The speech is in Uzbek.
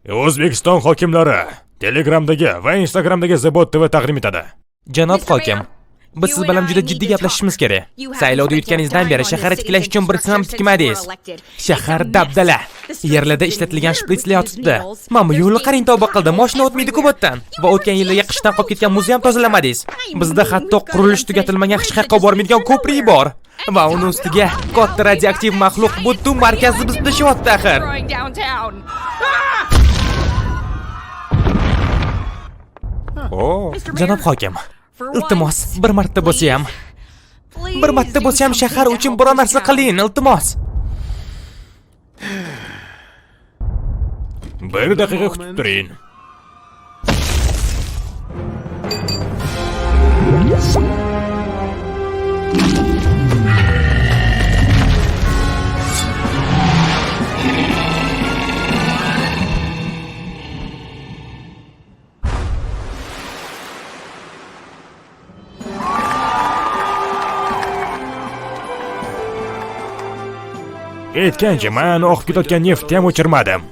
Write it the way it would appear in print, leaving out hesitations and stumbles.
O'zbekiston hokimlari Telegramdagi va Instagramdagi The Bot TV taqdim etadi. Janob hokim, biz siz bilan juda jiddiy gaplashishimiz kerak. Saylovda yutganingizdan beri shaharni tiklash uchun bir sim tikmadingiz. Shahar dabdala. Yerlarda ishlatilgan shpritslar yotibdi. Mana bu yo'lni qarang, tavba qildim. Mashina o'tmaydi-ku bu yerdan. Va o'tgan yildagi qishdan qolib ketgan muzni ham tozalamadingiz. Bizda hatto qurilish tugatilmagan, hech qayerga bormaydigan ko'prik bor. Va uni ustiga katta radioaktiv maxluq butun markazni buzib tashyapti axir. O, Janob hokim, iltimos, bir marta bo'lsa ham, bir marta bo'lsa ham shahar uchun biror narsa qiling, iltimos. Bir daqiqa kutib turing. Aytgancha, man oqib ketayotgan neftni ham o'chirmadim.